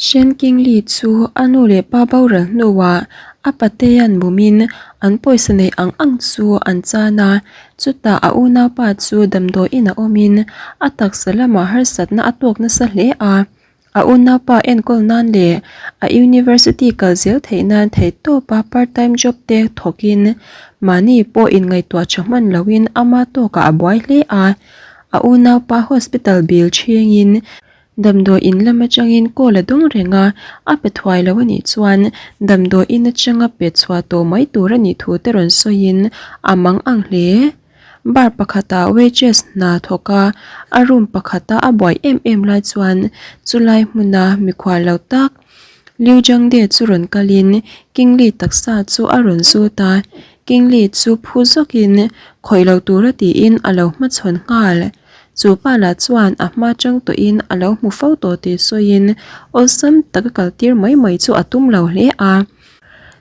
Shen Qingli chu a nu leh pa boral hnuah a patea'n bumin an pawisa neih ang ang chu an chan a, chutah a unaupa chu damdawiin a awmin a taksa lamah harsatna a tawk nasa hle a. A unaupa enkawl nan leh a university kal zel theih nan theihtawpa part time job te thawkin mahni pawh inngaihtuah tha hman loin ama tawkah a buai hle a. A unaupa hospital bill chhingin damdawi in lam atangin call a dawng reng a, a pe thuai lo anih chuan damdawi in atanga pe chhuah tawh mai tur anih thu te rawn sawiin a mang ang hle. Bar pakhata waitress hna thawk a, a room pakhata a buai em em lai chuan chulai hmuna mikhual lo tak Liu Zhangde chu rawn kalin Kingli taksa chu a rawn zut a, Kingli chu phu zawkin khawih lo tura tiin a lo hmachhawn nghal. Chu pa lah chuan a hma chang tawhin a lo hmu fo tawh tih sawiin awlsam taka kaltir mai mai chu a tum lo hle a.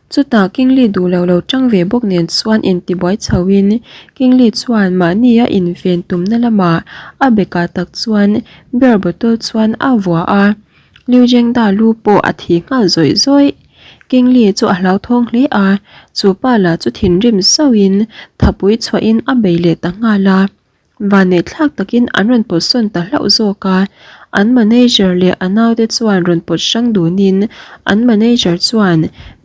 Chutah Kingli duh lo lo tang ve bawk nen chuan intibuai chhoin Kingli chuan mahni a inven tumna lamah a bekah tak chuan beer bottle chuan a vuah a, Liu Zhengda lu pawh a thi nghal zawih zawih. Kingli chu a hlauthawng hle a, chu pa lah chu thinrim sauhin thapui chhuahin a bei leh ta nghal a. Vanneih thlak takin an rawn pawt sawn ta hlauh zawk a, an manager leh a naute chuan rawn pawt hrang dunin an manager chuan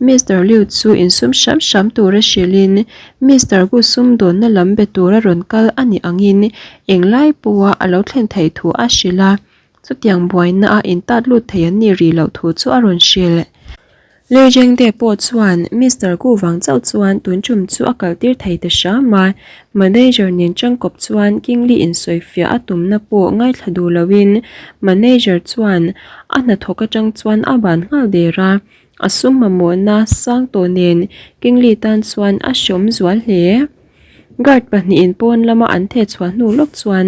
Mister Liu chu insum hram hram tura hrilhin Mister Gu sumdawnna lam be tura rawn kal a nih angin englai pawha a lo thlen theih thu a hrilh a, chutiang buaina a intat lut thei an nih rih loh thu chu a rawn hrilh. Lirjengte pawh chuan Mister Gu vang chauh chuan tun tum chu a kaltir thei ta hram a, manager nen tangkawp chuan Kingli insawifiah a tumna pawh ngaithla duh loin manager chuan a hnathawk atang chuan a ban nghal der a, a sum mamawhna sang tawh nen Kingli tan chuan a hreawm zual hle. Guard pahnihin pawn lama an theh chhuah hnu lawk chuan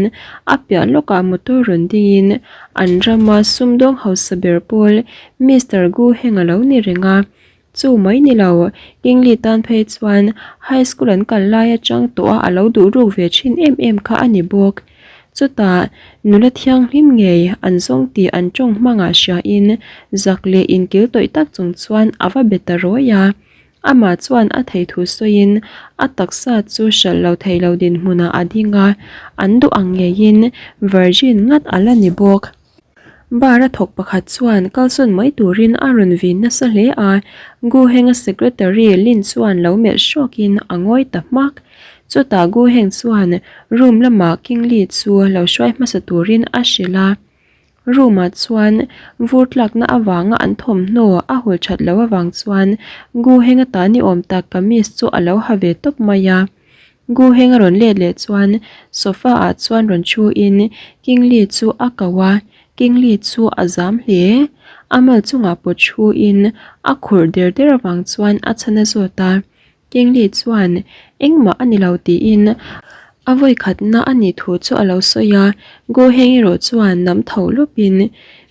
a piah lawkah motor rawn dingin an rama sumdawng hausa ber pawl Mister Gu Heng a lo ni reng a. Chu mai ni lo, Kingli tan phei chuan high school an kal lai atang tawh a a lo duh ruk ve thin em em kha a ni bawk. Chutah nula thianghlim ngei an zawng tih an tawng hmangah hriain zak leh inkil tawih tak chung chuan a va be ta rawi a. Amah chuan a thei thu sawiin a taksa chu hralh lo thei lo dinhmunah a ding a, an duh ang ngeiin virgin ngat a la ni bawk. Bar a thawk pakhat chuan kalsawn mai turin a rawn vin nasa hle a, Gu Heng-a secretary Lin chuan lo melh hrawkin a ngawi ta hmak. Chutah Gu Heng chuan room lamah King Li chu lo hruai hmasa turin a hrilh a. Room ah chuan vur tlakna avanga an thawmhnaw a hul that loh avang chuan Gu Heng a ta ni awm tak kamis chu a lo ha ve tawp mai a. Gu Heng a rawn let leh chuan sofa ah chuan rawn thu in King Li chu a ko a, King Li chu a zam hle. A mal chungah pawt thu in a khurh der der avang chuan a chhan a zawt a. King Li chuan engmah a ni lo tiin a vawi khatna a nih thu chu a lo sawi a, Gu Heng erawh chuan nam tho lawpin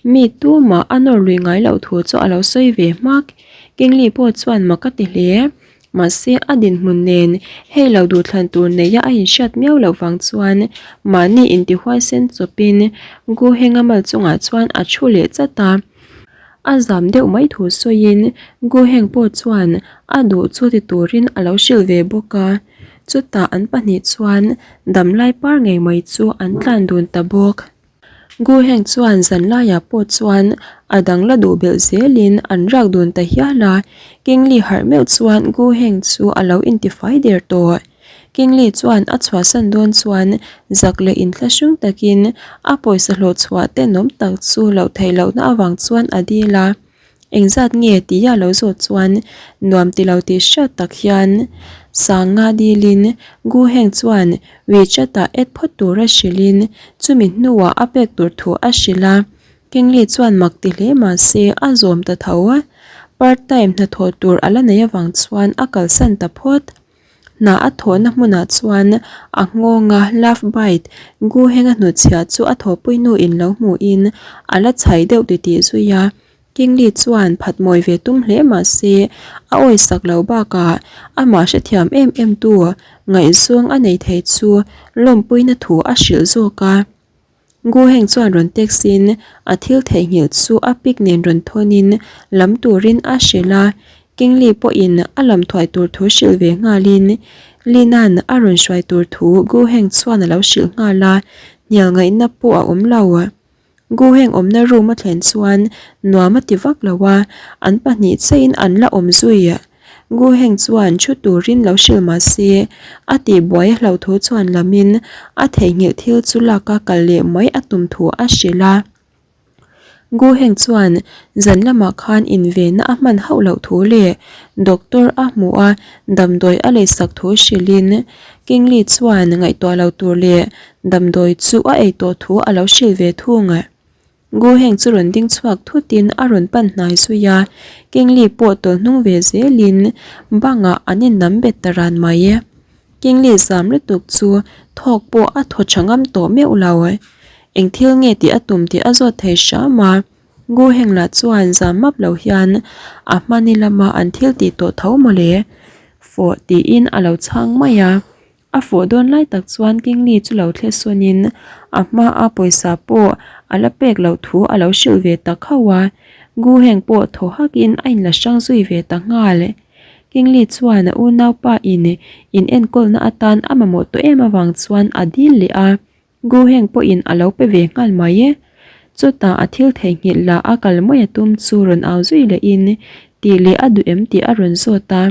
mi tumah a nawr lui ngai loh thu chu a lo sawi ve hmak. King Li pawh chuan mak a ti hle. Mahse a dinhmun nen hei lo duhthlan tur neia a inhriat miau loh vang chuan mahni intihuaisen chawpin Gu Heng a mal chungah chuan a thu leh chat a. A zam deuh mai thu sawiin Gu Heng pawh chuan a duh chu ti turin a lo hrilh ve bawk a, chutah an pahnih chuan damlai par ngei mai chu an tlan dun ta bawk. Gu Heng chuan zanlaiah pawh chuan a dang la duh belh zelin an rak dun ta hial a, Kingli harh meuh chuan Gu Heng chu a lo intifai der tawh. Kingli chuan a chhuahsan dawn chuan zak leh inthlahrung takin a pawisa hlawh chhuah tenawm tak chu loh theih lohna avang chuan a dil a. Engzat nge tia lo zawt chuan nuam ti lo tih hriat tak hian Sanga dilin Gu Heng chuan WeChat-ah add phawt tura hrilhin chumi hnuah a pek tur thu a hrilh a. Kingli chuan mak ti hle mah se a zawm ta tho a. Part time hnathawh tur a la nei avang chuan a kalsan ta phawt. Hna a thawhna hmunah chuan a nghawnga love bite Gu Heng a hnutchhiah chu a thawhpui nu in lo hmuhin a la chhai deuh titih zui a. King Li chuan phat mawi ve tum hle mah se a awisak lo bakah amah hrethiam em em tu ngaihzawng a nei thei chu lawmpuina thu a hrilh zawk a. Guheng chuan rawn text in a thil theihnghilh chu a pic nen rawn thawn in lam turin a hrilh a, Kingli pawhin a lam thuai tur thu hrilh ve nghalin Lina'n a rawn hruai tur thu Guheng chuan a lo hrilh nghal a, hnial ngaihna pawh a awm lo. Guheng awmna room a thlen chuan nuam a ti vak lo a, an pahnih cheiin an la awm zui. Guheng chuan thu turin lo hrilh mah se, a tihbuai a hlauh thu chuan lamin a theihnghilh thil chu lak a kal leh mai a tum thu a hrilh a. Guheng chuan zan lamah khan invenna a hman hauh loh thu leh doctor a hmuh a damdawi a leisak thu hrilhin Kingli chuan ngaihtuah lo tur leh damdawi chu a ei tawh thu a lo hrilh ve thung. Guheng chu rawn ding chhuak thutin a rawn pan hnai zui a, Kingli pawh tawlh hnung ve zelin bangah an innam bet ta ran mai. Kingli zam lutuk chu thawk pawh a thaw tha ngam tawh meuh lo. Eng thil nge tih a tum tih a zawt thei hram a, Guheng lah chuan zam map lo hian a hmani lama an thil tih tawh tho mawle fawh tiin a lo chhang mai a. A fawh dawn lai tak chuan Kingli chu lo thle sawnin a hmaa pawisa pawh a la pek loh thu a lo hrilh ve ta khauh a, Guheng pawh thaw hakin a inla hrang zui ve ta nghal. Kingli chuan a unaupa in in enkawlna atan a mamawh tawh em avang chuan a dil leh a, Guheng pawhin a lo pe ve nghal mai e. Chutah a thil theihnghilh lah a kal mai a tum chu rawn au zui lehin tih leh a duh em tih a rawn zawt a.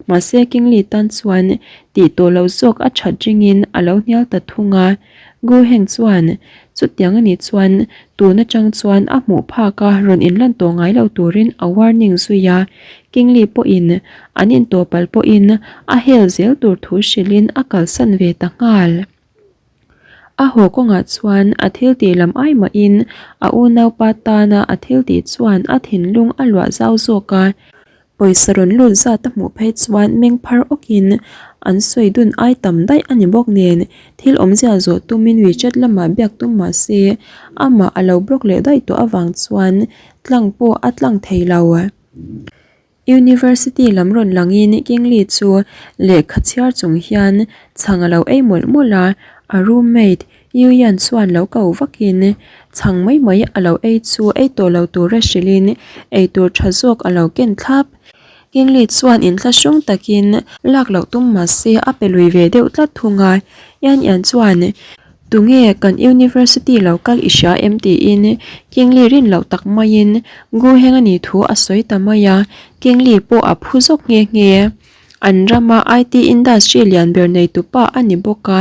Mahse Kingli tan chuan tih tawh loh zawk a that ringin a lo hnial ta thung a. Guheng chuan chutiang a nih chuan tun atang chuan a hmuh phak a rawn inlan tawh ngai lo turin a warning zui a. Kingli pawhin an intawhpalh pawhin a hel zel tur thu hrilhin a kalsan ve ta nghal. A haw kawngah chuan a thil tih lam ai mahin a unaupa tana a thil tih chuan a thinlung a luah zau zawk a. Pawisa rawn lut zat a hmuh phei chuan meng phar awkin an sawi dun ai tam daih a ni bawk nen thil awmzia zawh tumin WeChat lamah biak tum mah se amah a lo block leh daih tawh avang chuan tlang pawh a tlang thei lo. University lam rawn langin Kingli chu lehkha chhiar chung hian chhang a lo ei mawlh mawlh a, a roommate Yu Yan chuan lo ko vakin chhang mai mai a lo ei chu ei tawh lo tura hrilhin ei tur tha zawk a lo ken thlap. Kingli chuan inthlahrung takin lak loh tum mah se a pe lui ve deuh tlat thung a, Yan Yan chuan Tunge kan university lo kal i hria em tiin Kingli rin loh tak maiin Guheng a nih thu a sawi ta mai a, Kingli pawh a phu zawk nghe nghe. An rama IT industry lian ber neitu pa a ni bawk a,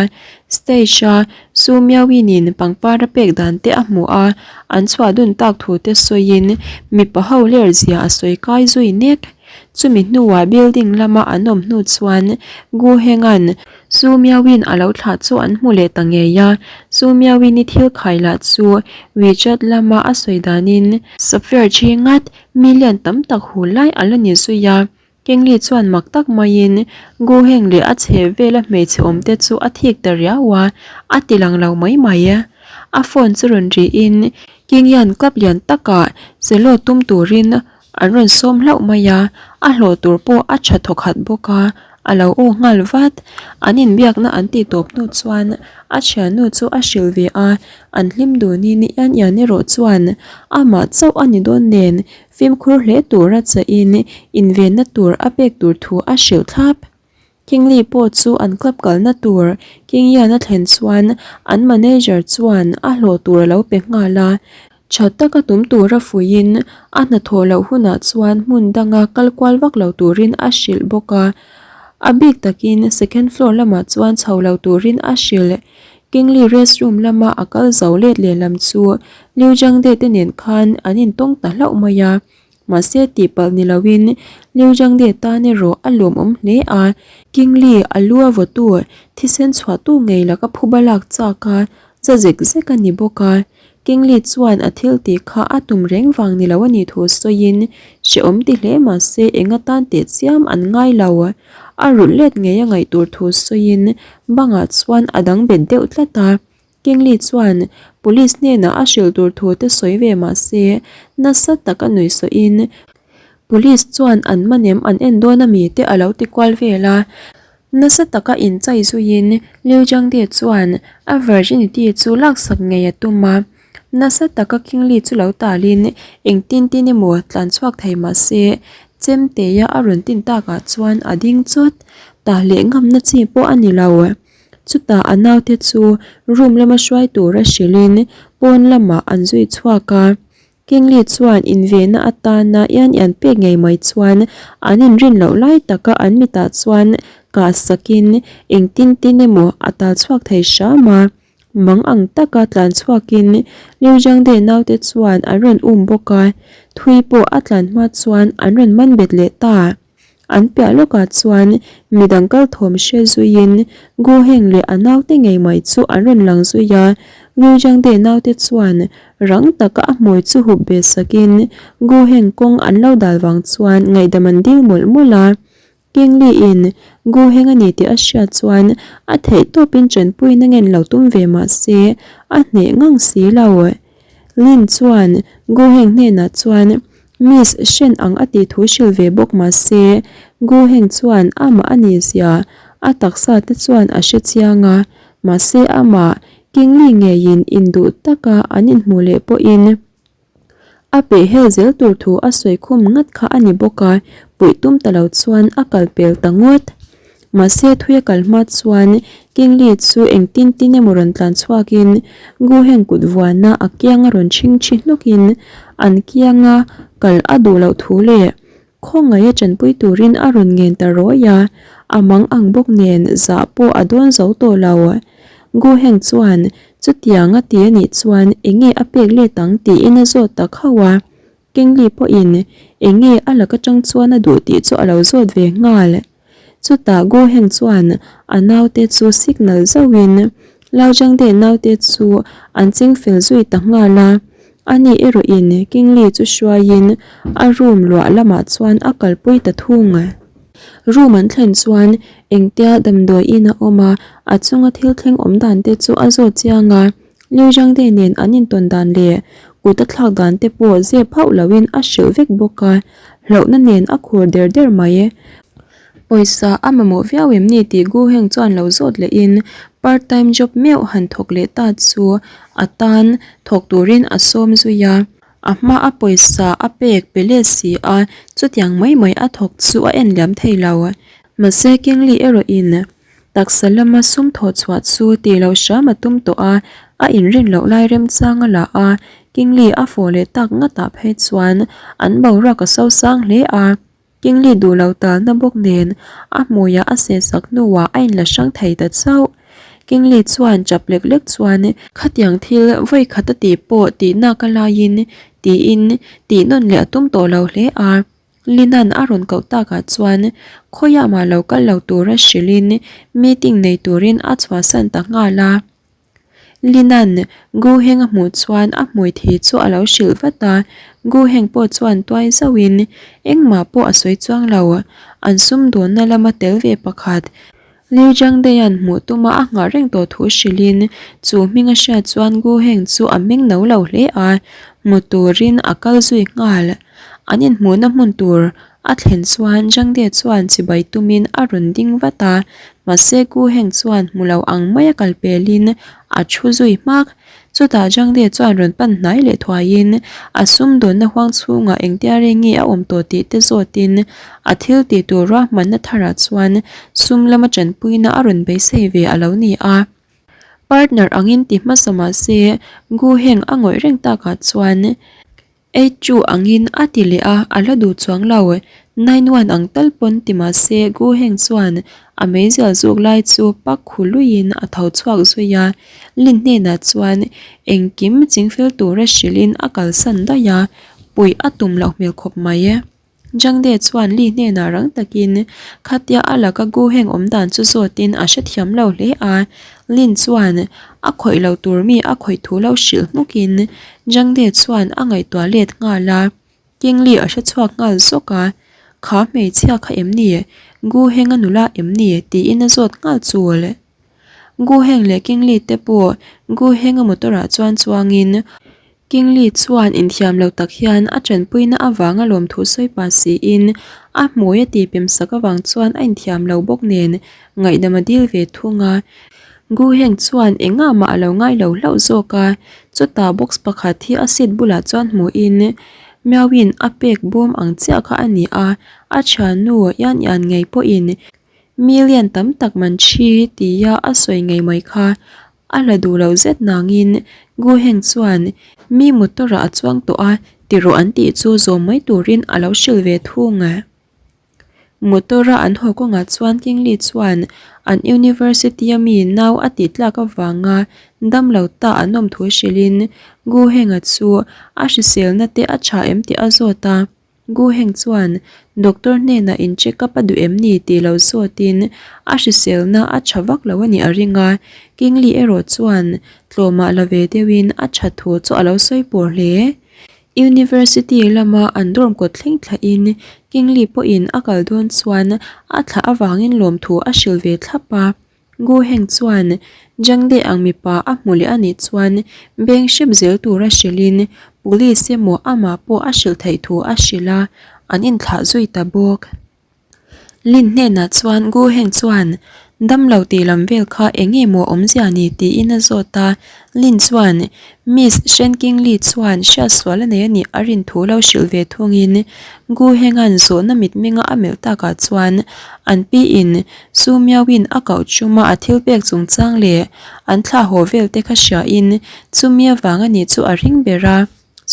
stage a Su Miaoin-in pangpar a pek dan te a hmu a, an chhuah dun tak thu te sawiin mipa ho ler zia a sawi kai zui nek. Chumi hnuah building lama an awm hnu chuan Guheng-a'n Su Miaoin a lo thlah chu an hmu leh ta ngei a, Su Miaoin-i thil khai lah chu WeChat lama a sawi danin software thi ngat million tam tak hu lai a la ni zui a. Kengli chuan mak tak maiin Guheng leh a chheh vela hmeichhe awmte chu a thik ta riau a, a ti lang lo mai mai. A phone chu rawn rihin Kingyan club lian takah cello tum turin An rawn sawm hlauh mai a, a hlawh tur pawh a tha thawkhat bawk a, a lo aw nghal vat. An inbiakna an tih tawp hnu chuan a thiannu chu a hrilh ve a, an hlim dunin Ian Ian erawh chuan amah chauh a ni dawn nen fimkhur hle tura chahin invenna tur a pek tur thu a hrilh thlap. Kingli pawh chu an club kalna tur Kingian a thlen chuan an manager chuan a hlawh tur a lo pe nghal a, tha taka tum tura fuiin a hnathawh loh hunah chuan hmun danga kal kual vak lo turin a hrilh bawk a, a bik takin second floor lamah chuan chho lo turin a hrilh. Kingli restroom lama a kal zo let lehlam chu Liu Zhangde te nen khan an intawng ta hlauh mai a. Mahse tihpalh ni loin Liu Zhangde tan erawh a lawmawm hle a, Kingli a lu a vawtu thisen chhuahtu ngei laka phuba lak chak a, za zek zek a ni bawk a. Kingli chuan a thil tih kha a tum reng vang ni lo a nih thu sawiin hrehawm ti hle mahse eng atan teh chiam an ngai lo. A rulh let ngei a ngaih tur thu sawiin bangah chuan a dang bet deuh tlat a. Kingli chuan police hnenah a hrilh tur thu te sawi ve mah se nasa tak a nuih sawiin police chuan an man em an en dawn ami te a lo ti kual vel a. Nasa taka inchai zuiin Liu Jiangde chuan a virginity chu laksak ngei a tum a. Nasa taka Kingli chu lo talin engtin tin emaw tlan chhuak thei mah se Chemteia a rawn tin takah chuan a ding chawt. Tah leh ngamna chi pawh a ni lo. Chutah a naute chu room lama hruai tura hrilhin pawn lamah an zui chhuak a. Kingli chuan invenna atana ian ian pek ngei mai chuan an inrin loh lai taka an mitah chuan kah sakin engtin tin emaw a tal chhuak thei hram a. Mang ang taka tlan chhuakin Liu Jiangde naute chuan an rawn um bawk a, thui pawh a tlan hma chuan an rawn man bet leh ta. An piah lawkah chuan midang kal thawm hre zuiin Gu Heng leh a naute ngei mai chu an rawn lang zui a, Liu Jiangde naute chuan rang taka a hmui chu hup ve sakin Gu Heng kawng an lo dal vang chuan ngaihdam an dil mawlh mawlh a. Kingli-in Gu Heng a ni tih a hriat chuan a theih tawpin tanpuina ngen lo tum ve mah se a hneh ngang si lo. Lin chuan Gu Heng hnenah chuan Miss Shen ang a tih thu hrilh ve bawk mah se Gu Heng chuan amah a nih zia a taksa te chuan a hre chiang a, mahse amah Kingli ngeiin induh taka an inhmuh leh pawhin A peh hel zel tur thu a sawi khum ngat kha a ni bawk a, puih tum ta lo chuan a kal pel ta ngawt. Mahse thui a kal hma chuan Kingli chu engtin tin emaw rawn tlan chhuakin Guheng kut vuana a kianga rawn chhing thi hnawkin an kianga kal a duh loh thu leh Khawngaih a tanpui turin a rawn ngen ta rawi a, a mang ang bawk nen zah pawh a dawn zo tawh lo. Gu Heng chuan chutiang a ti a nih chuan enge a pek let ang tiin a zawt ta khauh a, Kingli pawhin enge a lak atang chuan a duh tih chu a lo zawt ve nghal. Chutah Gu Heng chuan a naute chu signal zauhin Lao Zhangde naute chu an chingfel zui ta nghal a. Ani erawhin Kingli chu hruaiin a room luah lamah chuan a kalpui ta thung. Room an thlen chuan engtia damdawi in a awm a, a chunga thil thleng awm dan te chu a zawt chiang a. Liu Zhangde nen an intawn dan leh kut a thlak dan te pawh zep hauh loin a hrilh vek bawk a, hlauhna nen a khur der der mai. Pawisa a mamawh viau em ni tih Gu Heng chuan lo zawt lehin part time job meuh han thawk leh ta chu a tan thawk turin a sawm zui a. A hma a pawisa a pek pe let si a, chutiang mai mai a thawk chu a en liam thei lo. Mahse Kingli erawhin Taksa lama sum thawh chhuah chu tih loh hram a tum tawh a, a inrin loh lai remchang a la a, Kingli a fawh leh tak ngatah phei chuan an boruak a sosang hle a, Kingli duh lo talna bawk nen a hmuiah a sehsak hnuah a inla hrang thei ta chauh. Kingli chuan chap lek lek chuan khatiang thil vawi khat a tih pawh tihnak a laiin tiin tih nawn leh a tum tawh lo hle a. Linan a rawn koh takah chuan khawiah mah lo kal lo tura hrilhin meeting nei turin a chhuahsan ta nghal a. Linan Gu Heng a hmuh chuan a hmui thi chu a lo hrilh vat a, Gu Heng pawh chuan tuai zauhin engmah pawh a sawi chuang lo. An sumdawnna lama tel ve pakhat Liu Jiangdeia'n hmuh tuma a nghah reng tawh thu hrilhin chu hming a hriat chuan Gu Heng chu a meng no lo hle a, hmu turin a kal zui nghal. An inhmuhna hmun tur a thlen chuan Jiangdei chuan chibai tumin a rawn ding vat a, mahse Gu Heng chuan hmu lo ang maia kal pelin a thu zui hmak. Chutah Zhangde chuan rawn pan hnai leh thuaiin a sumdawnna huang chhungah engtia reng nge a awm tawh tih te zawtin a thil tih tur ruahmanna tharah chuan sum lama tanpuina a rawn beisei ve a lo ni a. Partner angin ti hmasa mah se Gu Heng a ngawih reng takah chuan Eight-two angin a ti leh a, a la duh chuang lo. Nine-one ang tal pawn ti mah se Gu Heng chuan a meizial zuk lai chu pak khu luiin a tho chhuak zui a. Lin hnenah chuan engkim chingfel tura hrilhin a kalsan daih a, puih a tum loh hmel khawp mai. Zhangde chuan Li hnenah rang takin khatia a laka Gu Heng awm dan chu zawtin a hrethiam lo hle a. Lin chuan a khawih lo tur mi a khawih thu lo hrilh hmukin Zhangde chuan a ngaihtuah let nghal a. King Li a hrechhuak nghal zawk a, Kha hmeichhia kha em ni? Gu Heng a nula em ni? tiin a zawt nghal chul. Gu Heng leh King Li te pawh Gu Heng a motor ah chuan chuangin. Kingli chuan inthiam lo tak hian a tanpuina avanga lawmthu sawi pah siin a hmui a tihpem sak avang chuan a inthiam lo bawk nen ngaihdam a dil ve thung a. Gu Heng chuan engah mah a lo ngai lo hlauh zawk a, chutah box pakhat hi a seat bulah chuan hmuhin Miauin a pek bawm ang chiah kha a ni a, a thiannu Yan Yan ngei pawhin million tam tak man thi tia a sawi ngei mai kha A la duh loh zet nangin Gu Heng chuan mi motor ah a chuang tawh a ti rawh an tih chu zawm mai turin a lo hrilh ve thung. Motor a an haw kawngah chuan Kingli chuan an university a mi nau a tih tlak avanga dam lo ta an awm thu hrilhin Gu Heng-a chu a hriselna te a tha em tih a zawt a. Gu Heng chuan doctor hnenah in check up a duh em ni tih lo zawtin a hriselna a tha vak lo a nih a ring a, Kingli erawh chuan tlawmah la ve deuhin a tha thu chu a lo sawi pawr hle. University lama an dorm kawt thleng thlahin Kingli pawhin a kal dawn chuan a thlah avangin lawmthu a hrilh ve thlap a. Gu Heng chuan Jangde ang mipa a hmu leh a nih chuan beng hrep zel tura hrilhin police emaw amah pawh a hrilh theih thu a hrilh a, an inthlah zui ta bawk. Lin hnenah chuan Gu Heng chuan damlo tih lam vel kha eng nge maw awmzia ni tiin a zawt a, Lin chuan Miss Shen Qingli chuan hriatsual a nei a nih a rin thu lo hrilh ve thungin Gu Henga'n zawhna mitmenga a melh takah chuan an piin Su Miauin a koh chuma a thil pek chungchang leh an thlah haw vel te kha hriain chumi avang a nih chu a ring ber a.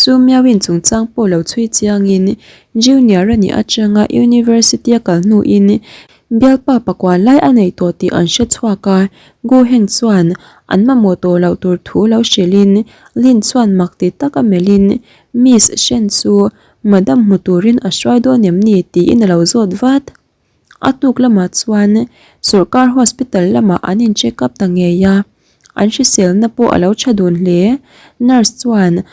Su Miauin chungchang pawh lo chhui chiangin Junior a nih atanga University a kal hnuin bialpa pakua lai a nei tawh tih an hre chhuak a. Gu Heng chuan an mamawh tawh loh tur thu lo hrilhin Lin chuan mak ti tak a melhin Miss Shen chu Madam hmu turin a hruai dawn em ni tiin a lo zawt vat. A tuk lamah chuan sawrkar hospital lamah an in check up ta ngei a, an hriselna pawh a lo tha dun hle. Nurse chuan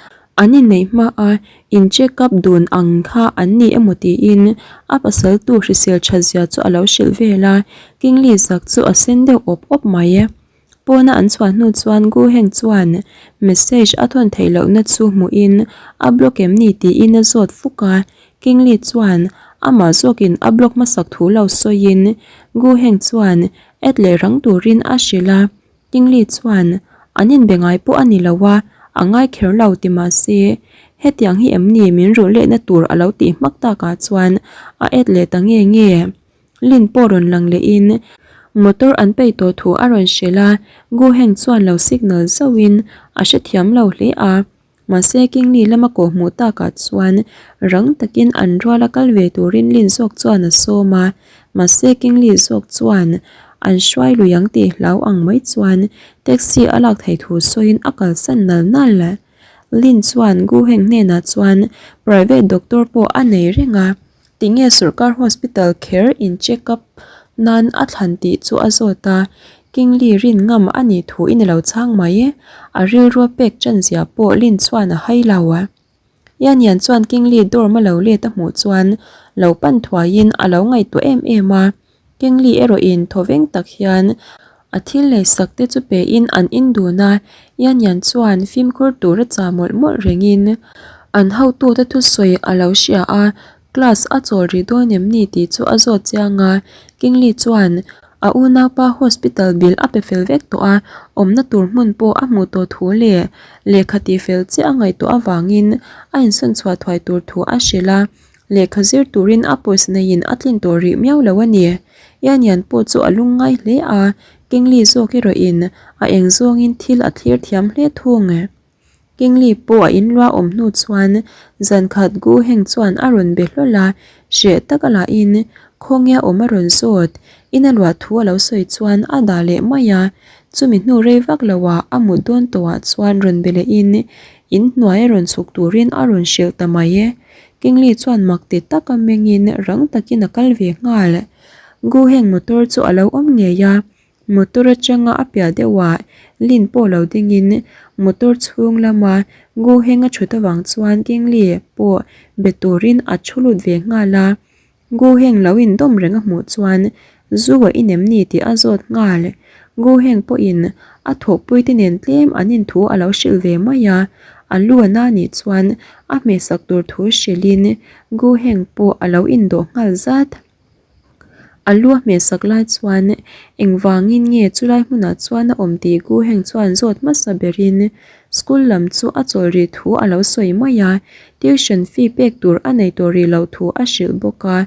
an inneih hma a in check up dun ang kha an ni emaw tiin a pasal tu hrisel that zia chu a lo hrilh vel a, Kingli zak chu a sen deuh awp awp mai. Pawna an chhuah hnu chuan Gu Heng chuan message a thawn theih lohna chu hmuhin a block em ni tiin a zawt fuk a, Kingli chuan amah zawkin a block hmasak thu lo sawiin Gu Heng chuan add leh rang turin a hrilh a, Kingli chuan an inbe ngai pawh a ni lo a, a ngai kher lo ti mah se hetiang hi em ni min rulh lehna tur a lo tih hmak takah chuan a add leh ta nge nge. Lin pawh rawn lang lehin motor an peih tawh thu a rawn hrilh a, Gu Heng chuan lo signal zauhin a hrethiam lo hle a. Mahse Kingli lama kawh hmuh takah chuan rang takin an ruala kal ve turin Lin zawk chuan a sawm a, mahse Kingli zawk chuan an hruai lui ang tih hlau ang mai chuan taxi a lak theih thu sawiin a kalsan nal nal. Lin chuan Gu Heng hnenah chuan private doctor pawh a nei reng a. Tinge sawrkar hospital kher in check up nan a thlan tih chu a zawt a, Kingli rin ngam a nih thu in a lo chhang mai. A rilrua pek ṭan zia pawh Lin chuan a hai lo. Ianian chuan Kingli dorm a lo let a hmuh chuan lo pan thuaiin a lo ngaihtuah em em a. Kingli erawhin thawveng tak hian a thil lei sak te chu pein an in dun a, Ianian chuan fimkhur tura chah mawlh mawlh rengin an hotute thusawi a lo hria a, class a chawl rih dawn em ni tih chu a zawt chiang a, Kingli chuan a unaupa hospital bill a pe fel vek tawh a, awmna tur hmun pawh a hmuh tawh thu leh lehkha tih fel chiah a ngaihtuah avangin a insawn chhuah thuai tur thu a hrilh a. Lehkha zir turin a pawisa neiin a tlin tawh rih miau lo a ni. Ianian pawh chu a lungngai hle a, Kingli zawk erawhin a eng zawngin thil a thlir thiam hle thung. Kingli pawh a inluah awm hnu chuan zankhat Gu Heng chuan a rawn be hlawl a, hreh tak a lahin khawnge a awm a rawn zawt. In a luah thu a lo sawi chuan a dah leh mai a, chumi hnu rei vak loah a mut dawn tawhah chuan rawn be lehin inhnuai a rawn chhuk turin a rawn hrilh ta mai. Kingli chuan mak ti taka mengin rang takin a kal ve nghal. Gu Heng motor chu a lo awm ngei a, motor atanga a piah deuhah Lin pawh lo dingin motor chhung lama Gu Heng a thut avang chuan Kingli pawh be turin a thu lut ve nghal a. Gu Heng lo indawm reng a hmuh chuan zu a inem ni tih a zawt nghal. Gu Heng pawhin a thawhpuite nen tlem an inthu a lo hrilh ve mai a. A lu a na nih chuan a hmehsak tur thu hrilhin Gu Heng pawh a lo indawh nghal zat. A lu a hmehsak lai chuan engvangin nge chulai hmunah chuan a awm tih Gu Heng chuan zawt hmasa berin school lam chu a chawl rih thu a lo sawi mai a, tuition fee pek tur a nei tawh rih loh thu a hrilh bawk a,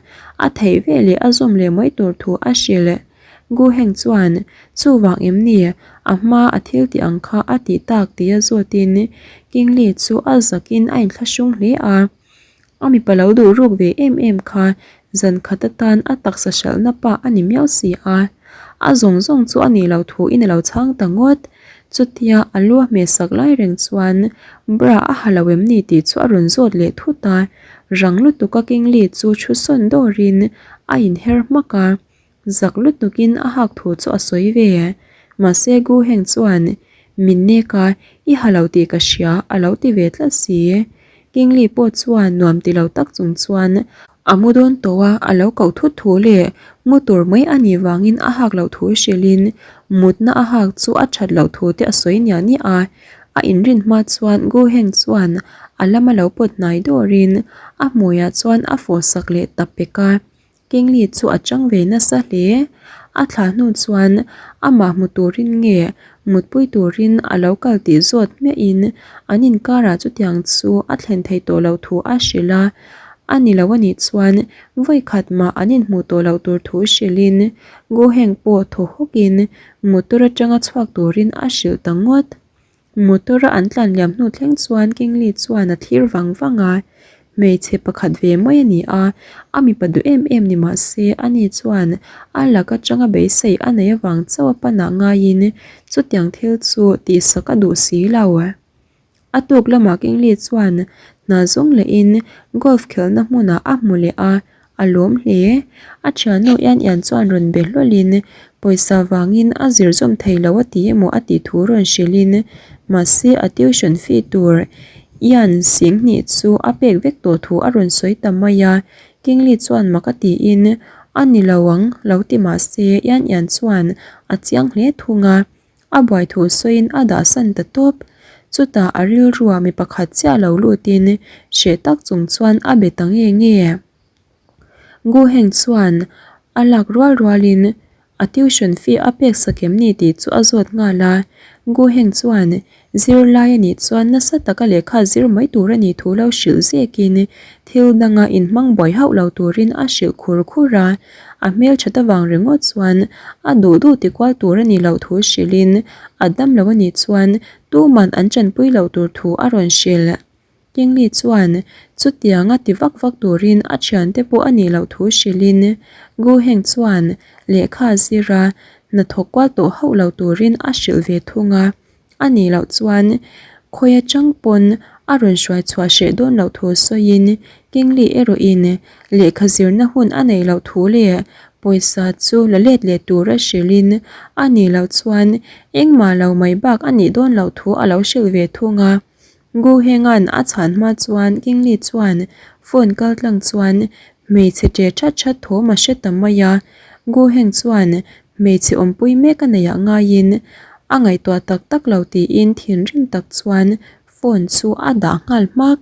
a theih veleh a zawm leh mai tur thu a hrilh. Gu Heng chuan, Chuvang em ni? A hma a thil tih ang kha a tih tak tia zawtin Kingli chu a zakin a inthlahrung hle a. A mipa lo duh ruk ve em em kha zan khat atan a taksa hralhna pa a ni miau si a. A zawng zawng chu a nih loh thuin a lo chhang ta ngawt. Chutia a lu a hmehsak lai reng chuan bra a ha lo em ni tih chu a rawn zawt leh thut a. Rang lutuk a Kingli chu thu sawn dawrin a inher hmak a. Zak lutukin a hak thu chu a sawi ve. Mahse Gu Heng chuan, Min nek a, i ha lo tih ka hria, a lo ti ve tlat si. Kingli pawh chuan nuam ti lo tak chung chuan a mu dawn tawh a, a lo koh thut thu leh mu tur mai a nih vangin a hak loh thu hrilhin mutna a hak chu a that loh thu te a sawi niah niah a. A inrin hma chuan Gu Heng chuan a lama lo pawt hnai dawrin a hmuiah chuan a fawhsak leh ta pek a. Kingli chu a chang ve nasa hle. A thlah hnu chuan amah hmu turin nge mutpui turin a lo kal tih zawt hmiahin an inkarah chutiang chu a thlen thei tawh loh thu a hrilh a. A ni lo anih chuan vawikhat mah an inhmuh tawh loh tur thu hrilhin Guheng pawh thaw hawkin motor atanga chhuak turin a hrilh ta ngawt. Motor a an tlan liam hnu thleng chuan Kingli chuan a thlir vang vang a, hmeichhe pakhat ve mai a ni a, a mipa duh em em ni mah se ani chuan a lak atanga beisei a nei avang chauh a panah ngaiin chutiang thil chu tihsak a duh si lo. A tuk lamah Kingli chuan hna zawng lehin golf khelhna hmunah a hmu leh a, A lawm hle. A thiannu Ian Ian chuan rawn be hlawlhin pawisa vangin a zir zawm thei lo a ti emaw a tih thu rawn hrilhin mahse a tuition fee tur Ian Singhnih chu a pek vek tawh thu a rawn sawi ta mai a. Kingli chuan mak a tiin a ni lo ang lo ti mahse Ian Ian chuan a chiang hle thung a. A buai thu sawiin a dah san ta tawp. Chutah a rilruah mi pakhat chiah lo lutin hreh tak chung chuan a be ta nge nge. Gu Heng chuan a lak rual rualin a tuition fee a pek sak em ni tih chu a zawt nghal a. Gu Heng chuan zirlai a nih chuan nasa taka lehkha zir mai tur a nih thu lo hrilh zekin thil danga inhmang buai hauh lo turin a hrilh khur khur a. A hmelthat avang ringawt chuan a duh duh ti kual tur a nih loh thu hrilhin a dam lo a nih chuan tuman an tanpui loh tur thu a rawn hrilh. Kingli chuan chutianga ti vak vak turin a thiante pawh a nih loh thu hrilhin Gu Heng chuan lehkha zira hnathawk kual tawh hauh lo turin a hrilh ve thung a. A nih loh chuan khawi atang pawn a rawn hruai chhuah hreh dawn loh thu sawiin Kingli erawhin lehkha zirna hun a neih loh thu leh pawisa chu la let leh tura hrilhin a nih loh chuan engmah lo mai bak a nih dawn loh thu a lo hrilh ve thung a. Gu Henga'n a chhan hma chuan Kingli chuan phone kal tlang chuan hmeichhe ṭe ṭhat ṭhat thawm a hre ta mai a. Gu Heng chuan hmeichhe awmpui mek a neih ah ngaiin a ngaihtuah tak tak lo tiin thinrim tak chuan phone chu a dah nghal hmak.